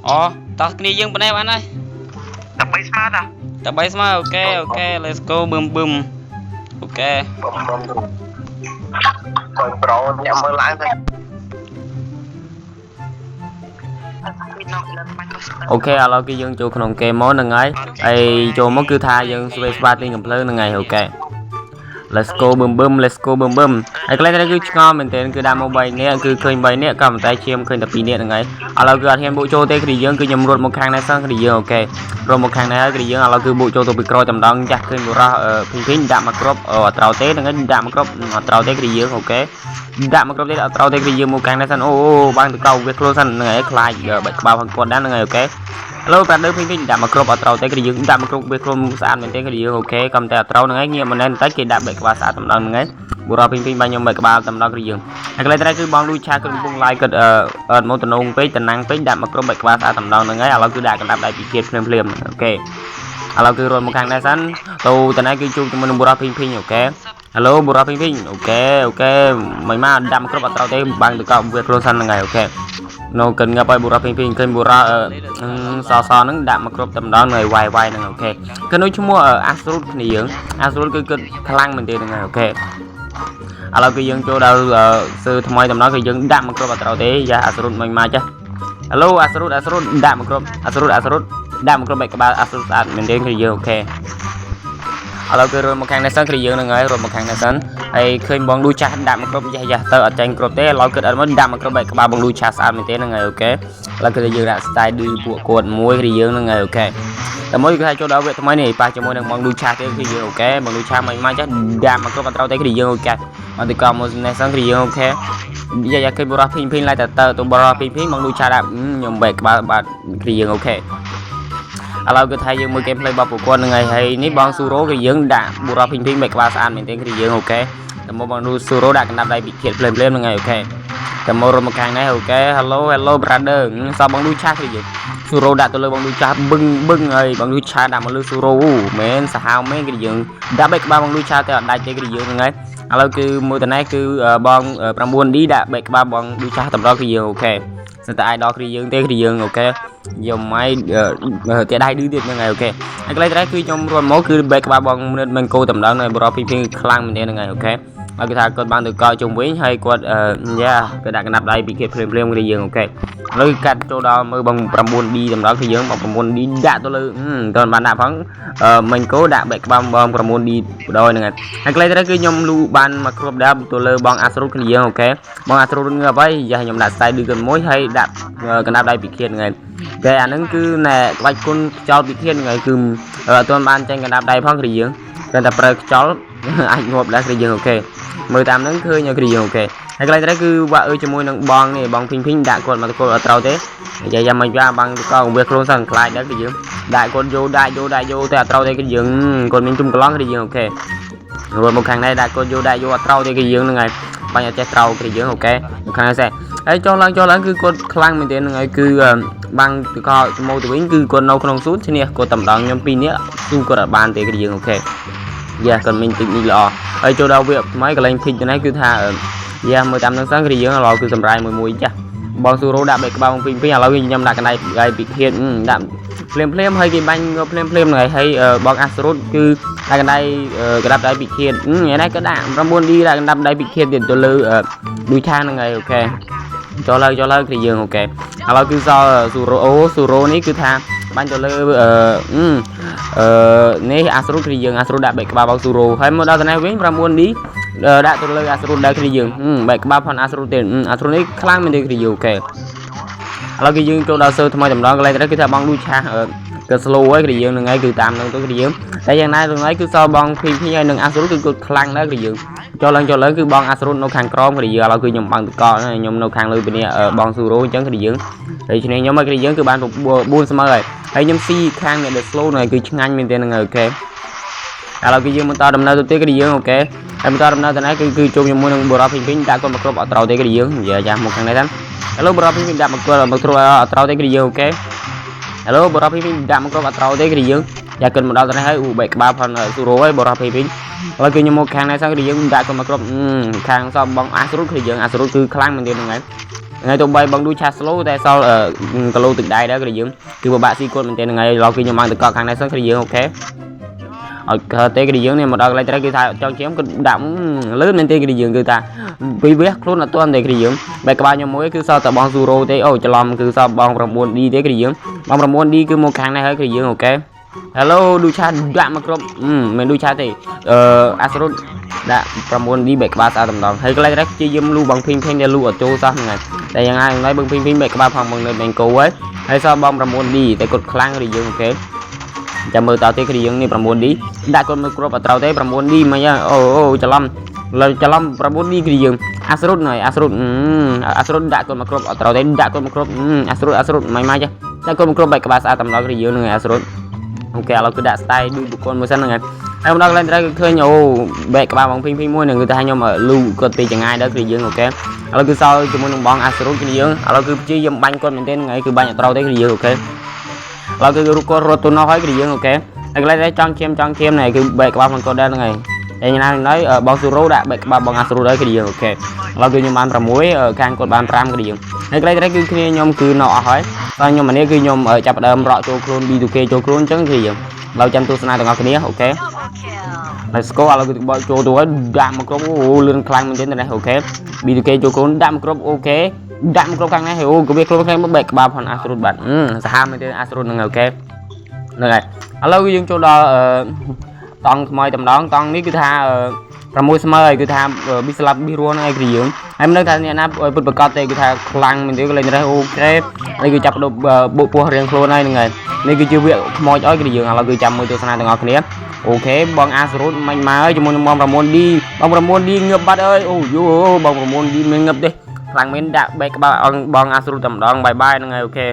អូតោះគ្នាយើងប៉ុណ្ណេះបានហើយ តែ3ស្មើតា តែ3ស្មើ OK OK let's go បឹមបឹម OK បំបំគាត់ប្រូអ្នកមើលឡើងទៅ OK ឥឡូវគឺយើងចូលក្នុងហ្គេមមកហ្នឹងហើយហើយចូលមកគឺថាយើងស្វេស្វាទិញកំភ្លើងហ្នឹងហើយ OK let's go បឹមបឹម let's go បឹមបឹមហើយកន្លែងនេះគឺឆ្ងល់មែនទែនគឺដាក់មក3នាក់គឺឃើញ3នាក់ក៏ប៉ុន្តែឈាមឃើញតែ2នាក់ហ្នឹងហើយឥឡូវគឺអត់ហ៊ានបុកចូលទេគឺយើងគឺខ្ញុំរត់មកខាងនេះសិនគឺយើង OK រត់មកខាងនេះហើយគឺយើងឥឡូវគឺបុកចូលទៅពីក្រោយតែម្ដងចាស់ឃើញបុរសភីងភីងដាក់មកគ្រាប់អត់ត្រូវទេហ្នឹងហើយដាក់មកគ្រាប់អត់ត្រូវទេគឺយើង OK ដាក់មកគ្រាប់ទេអត់ត្រូវទេគឺយើងមកខាងនេះសិនអូអូបាំងទៅកោវាខ្លួនសិនហ្នឹងហើយខ្លាចបែកក្បាលផងគាត់ដែរហ្នឹងហើយ OK ឥឡូវប្រាដឺភីងភីងដាក់មកគ្រាប់អត់ត្រូវទេគឺយើងដាក់មកគ្រាប់វាខ្លួនស្អាតមែនទេគឺយើង OK កំតែអត់ត្រូវហ្នឹងហើយងាកមកណែនបន្តិចគេដាក់បែកក្បាលស្អាតតែម្ដងហ្នឹងហើយបុរសភីងភីងបាញ់ខ្ញុំបែកក្បាលតែម្ដងគឺយើងហើយកន្លែងត្រៃគឺបងលូឆាគឺកំពុងឡាយគាត់អឺមកតំណងពេកតំណាំងពេកដាក់មកគ្រាប់បែកក្បាលស្អាតតែម្ដងហ្នឹងហើយឥឡូវគឺដាក់កណ្ដាប់ដៃពីជាតិភ្លាមភ្លាម OK ឥឡូវគឺរត់មកខាងនេះសិនទៅតណៃគឺជួបជាមួយនឹងបុរសភីងភីង OK Hello បុរសភីងភីង OK OK មិនមកដាក់មកគ្រាប់អត់ត្រូវទេបាំងទៅកោវាខ្លួនសិនហ្នឹងហើយ OK នៅកិនងាប់ឲ្យបុរសភីងភីងឃើញបុរសសសហ្នឹងដាក់មកគ្រប់តែម្ដងនៅវាយវាយហ្នឹង OK គឺនោះឈ្មោះអាស្រូតគ្នាយើងអាស្រូតគឺគិតខ្លាំងមែនទេហ្នឹងហើយ OK ឥឡូវគឺយើងចូលដល់សើថ្មីតម្ដងគឺយើងដាក់មកគ្រប់អត់ត្រូវទេយ៉ាអាស្រូតមិនមកចាស់ Hello អាស្រូតអាស្រូតដាក់មកគ្រប់អាស្រូតអាស្រូតដាក់មកគ្រប់បែកក្បាលអាស្រូតស្អាតមែនទេគឺយើង OK ឥឡូវគឺរត់មកខាងនេះសិនគឺយើងហ្នឹងហើយរត់មកខាងនេះសិនហើយឃើញបងលូចាស់ដាក់មកគ្រប់យ៉ាយ៉ាទៅអត់ចាញ់គ្រប់ទេឥឡូវគិតអត់មកដាក់មកគ្រប់បែកក្បាលបងលូចាស់ស្អាតមែនទេហ្នឹងហើយ OK ឥឡូវគឺយើងដាក់ style ឌឺពួកគាត់មួយគឺយើងហ្នឹងហើយ OK តែមួយគឺថាចូលដល់វគ្គថ្មីនេះប៉ះជាមួយនឹងបងលូឆាទេគឺយើង OK បងលូឆាមិនមកចាស់ដាក់មកគ្រប់អត់ត្រូវទេគឺយើង OK អត់ទៅកមកនេះសិនគឺយើង OK យ៉ាយ៉ាឃើញបុរសភីងភីងឡើយតែទៅទៅបុរសភីងភីងបងលូឆាដាក់ខ្ញុំបែកក្បាលបាទគឺយើង OK ឥឡូវគឺថាយើងមើល gameplay របស់ពួកគាត់ហ្នឹងហើយហើយនេះបងស៊ូរ៉ូគឺយើងដាក់បុរសភីងភីងបែកក្បាលស្អាតមែនទេគឺយើង OK តែមកបងស៊ូរ៉ូដាក់កណ្ដាប់ដៃពិឃាតភ្លាមភ្លាមហ្នឹងហើយ OK តែមករត់មកខាងនេះ OK Hello Hello brother សោះបងលូឆាគឺយើងស៊ូរ៉ូដាក់ទៅលើបងលូឆាបឹងបឹងហើយបងលូឆាដាក់មកលើស៊ូរ៉ូមែនសាហាវមែនគឺយើងដាក់បែកក្បាលបងលូឆាតែអត់ដាច់ទេគឺយើងហ្នឹងហើយឥឡូវគឺមួយតនេះគឺបង 9D ដាក់បែកក្បាលបងលូឆាតម្រគឺយើង OK សិតតែអាយដល់គឺយើងទេគឺយើង OK យកម៉ៃតែដៃឌឺទៀតហ្នឹងហើយ OK ហើយកន្លែងត្រេះគឺខ្ញុំរត់មកគឺបែកក្បាលបងមនិតមិនកោតម្ដងនៅបរោះពីពីខ្លាំងមែនទេហ្នឹងហើយ OK ហើយគេថាគាត់បានទៅកោជុំវិញហើយគាត់យ៉ាគេដាក់កណ្ដាប់ដៃពីគេភ្លាមភ្លាមគឺយើង OK ឥឡូវកាត់ចូលដល់មើលបង 9D តម្ដងគឺយើងបង 9D ដាក់ទៅលើតើបានដាក់ផងមិញកោដាក់បែកក្បាលបង 9D បដ ாய் ហ្នឹងហើយហើយកន្លែងត្រេះគឺខ្ញុំលូបានមកគ្រាប់ដែរទៅលើបងអាស្រូតគ្នាយើង OK បងអាស្រូតងើបហើយយ៉ាខ្ញុំដាក់ style ឌឺគាត់មួយហើយដាក់កណ្ដាប់ដៃពីឃាតហ្នឹងហើយតែអាហ្នឹងគឺណែក្បាច់គុណខ្យល់ពិធានហ្នឹងហើយគឺអត់ទាន់បានចេញកណ្ដាប់ដៃផងគឺយើងគ្រាន់តែប្រើខ្យល់អាចងាប់ដែរគឺយើង OK មើលតាមហ្នឹងឃើញគឺយើង OK ហើយកន្លែងនេះគឺវាក់អើជាមួយនឹងបងនេះបងភីងភីងដាក់គាត់មកទៅគាត់អត់ត្រូវទេនិយាយយ៉ាងម៉េចវាបងក៏វាខ្លួនសិនខ្លាចដែរគឺយើងដាក់គាត់យោដាក់យោដាក់យោតែអត់ត្រូវទេគឺយើងគាត់មានជុំកន្លងគឺយើង OK រត់មកខាងនេះដាក់គាត់យោដាក់យោអត់ត្រូវទេគឺយើងហ្នឹងហើយបាញ់អត់ចេះត្រូវគឺយើង OK ខាងនេះសេហើយចុះឡើងចុះឡើងគឺគាត់ខ្លាំងមែនទែនហ្នឹងហើយគឺបាំងទៅកមកទៅវិញគឺគាត់នៅក្នុងស៊ូនឈ្នះគាត់តែម្ដងខ្ញុំពីរនាក់ស៊ូគាត់អត់បានទេគឺយើង OK យ៉ាគាត់មានតិចនេះល្អហើយចូលដល់វគ្គថ្មីកន្លែងភិកទៅនេះគឺថាយ៉ាមើលតាមនឹងសិនគឺយើងឥឡូវគឺសម្រាយមួយមួយចាស់បងស៊ូរ៉ូដាក់បែកក្បាលបងពីពីឥឡូវខ្ញុំដាក់កណ្ដៃដៃពិឃាតដាក់ភ្លាមភ្លាមហើយគេបាញ់ភ្លាមភ្លាមហ្នឹងហើយហើយបងអាស្រូតគឺដាក់កណ្ដៃក្តាប់ដៃពិឃាតថ្ងៃនេះក៏ដាក់ 9D ដាក់កណ្ដាប់ដៃពិឃាតទៀតទៅលើឌូឆាហ្នឹងហើយ OK ចូលឡើយចូលឡើយគឺយើង OK ឥឡូវគឺសល់ស៊ូរ៉ូអូស៊ូរ៉ូនេះគឺថាបាញ់ទៅលើអឺអឺនេះអាស្រូតគឺយើងអាស្រូតដាក់បែកក្បាលបងស៊ូរ៉ូហើយមកដល់ត្នេះវិញ 9D ដាក់ទៅលើអាស្រូតដែរគឺយើងបែកក្បាលផនអាស្រូតទេអាស្រូតនេះខ្លាំងមែនទេគឺយើង OK ឥឡូវគឺយើងចូលដល់សើថ្មីតម្ដងកន្លែងទៅគឺថាបងលូឆាក៏ slow ហើយគឺយើងនឹងហើយគឺតាមនឹងទៅគឺយើងតែយ៉ាងណានឹងហើយគឺសល់បងភីភីហើយនឹងអាស្រូតគឺគាត់ខ្លាំងដែរគឺយើងចូលឡើងចូលឡើងគឺបងអាស្រូតនៅខាងក្រោមគឺយើងឥឡូវគឺខ្ញុំបាំងតកខ្ញុំនៅខាងលើពីនេះបងស៊ូរ៉ូអញ្ចឹងគឺយើងហើយឈ្នះខ្ញុំហើយគឺយើងគឺបាន4ស្មើហើយហើយខ្ញុំស៊ីខាងអ្នក the slow ហ្នឹងគឺឆ្ងាញ់មែនទេហ្នឹងហើយ OK ឥឡូវគឺយើងបន្តដំណើរទៅទៀតគឺយើង OK ហើយបន្តដំណើរទៅនេះគឺគឺជួបជាមួយនឹងបូរ៉ាភីងភីងដាក់គាត់មកគ្រប់អត់ត្រូវទេគឺយើងនិយាយចាមកខាងនេះតាម Hello បូរ៉ាភីងភីងដាក់មកគាត់មកគ្រប់អត់ត្រូវទេគឺយើង OK Hello បូរ៉ាភីងភីងដាក់មកគ្រប់អត់ត្រូវទេគឺយើងយ៉ាគិនមកដល់ទៅនេះហើយអូបែកក្បាលផនស៊ូរ៉ូហើយបូរ៉ាភីងភីងឥឡូវគឺខ្ញុំមកខាងនេះសិនគឺយើងដាក់គាត់មកគ្រប់ខាងសពបងអាស្រុតគឺយើងអាស្រុតគឺខ្លាំងមែនទេហ្នឹងហើយ ថ្ងៃទៅបីបងឌូឆា slow តែសល់គីឡូទឹកដៃដែរគឺយើងគឺពិបាកស៊ីគាត់មែនទែនថ្ងៃឡូវគឺខ្ញុំបានទៅកក់ខាងនេះសិនគឺយើង okay ឲ្យកើតទេគឺយើងនេះមកដល់កន្លែងត្រូវគឺថាចង់ជាមគឺដាក់លឿនមែនទេគឺយើងគឺថាពីវះខ្លួនអត់ទាន់ទេគឺយើងបែកក្បាលខ្ញុំមួយគឺសល់តែបងស៊ូរ៉ូទេអូច្រឡំគឺសល់បង 9D ទេគឺយើងបង 9D គឺមកខាងនេះហើយគឺយើង okay Hello ឌូឆាដាក់មកគ្រប់មិនឌូឆាទេអឺអាសរុតដាក់ 9D បែកក្បាលស្អាតតម្ដងហើយកន្លែងនេះជាយឹមលូបងភីងភីងដែលលូអត់ចូលសោះហ្នឹងហើយតែយ៉ាងណាយ៉ាងណាបងភីងភីងបែកក្បាលផងបងនៅបេងគោហើយហើយសល់បង 9D តែគាត់ខ្លាំងឬយើង okay ចាំមើលតទៅគឺយើងនេះ 9D ដាក់គាត់មើលគ្រាប់អត់ត្រូវទេ 9D មិនអូអូច្រឡំលើច្រឡំ 9D គឺយើងអាសរុតណយអាសរុតអាសរុតដាក់គាត់មកគ្រាប់អត់ត្រូវទេដាក់គាត់មកគ្រាប់អាសរុតអាសរុតមិនម៉េចដាក់គាត់មកគ្រាប់បែកក្បាលស្អាតតម្លងគឺយើងនឹងអាសរុត okay ឥឡូវគឺដាក់ style ដូចបុគ្គលមួយសិនហ្នឹងហើយហើយមកដល់កន្លែងត្រូវគឺឃើញអូបែកក្បាលបងភីងភីងមួយហ្នឹងគឺថាខ្ញុំលូគាត់ពីចងាយដល់គឺយើង okay ឥឡូវគឺសល់ជាមួយនឹងបងអាសរុតគឺយើងឥឡូវគឺព្យាយាមបាញ់គាត់មែនទេហ្នឹងហើយគឺបាញ់អត់ត្រូវទេគឺយើង okay ឥឡូវគឺរូបគាត់រត់ទៅនោះហើយគឺយើង okay ហើយកន្លែងនេះចង់ឈាមចង់ឈាមនេះគឺបែកក្បាលផងគាត់ដែរហ្នឹងហើយតែយ៉ាងណាណៃបងស៊ូរ៉ូដាក់បែកក្បាលបងអាសរុតហើយគឺយើង okay ឥឡូវគឺខ្ញុំបាន6ខាងគាត់បាន5គឺយើងហើយកន្លែងនេះគឺគ្នាខ្ញុំគឺនៅអស់ហើយតែខ្ញុំអានេះគឺខ្ញុំចាប់ផ្ដើមរកចូលខ្លួន B2K ចូលខ្លួនអញ្ចឹងគឺយើងឥឡូវចាំទស្សនាទាំងអស់គ្នា okay Let's go ឥឡូវគឺបោកចូលទៅហើយដាក់មកគ្រប់អូលឿនខ្លាំងមែនទែននេះ okay B2K ចូលខ្លួនដាក់មកគ្រប់ okay ដាក់មកគ្រប់ខាងនេះអូក៏វាខ្លួនខាងមកបែកក្បាលផងអាសរុតបាទសាហាវមែនទែនអាសរុតហ្នឹង okay ហ្នឹងហើយឥឡូវយើងចូលដល់អឺតង់ថ្មីតម្ដងតង់នេះគឺថា6ស្មើហើយគឺថាប៊ីស្លាប់ប៊ីរស់ហ្នឹងឯងគឺយើងហើយមិនដឹងថាអ្នកណាពិតប្រកបទេគឺថាខ្លាំងមែនទេកន្លែងនេះ okay នេះគឺចាប់បុកពោះរៀងខ្លួនហើយហ្នឹងហើយនេះគឺជាវគ្គខ្មោចអើយគឺយើងឥឡូវគឺចាំមើលទស្សនាទាំងអស់គ្នា okay បងអាសរុតមិនមកហើយជាមួយនឹងបង 9D បង 9D ងើបបាត់អើយអូយូបង 9D មិនងើបទេខ្លាំងមែនដាក់បែកក្បាលបងអាសរុតតែម្ដង bye bye ហ្នឹងហើយ okay.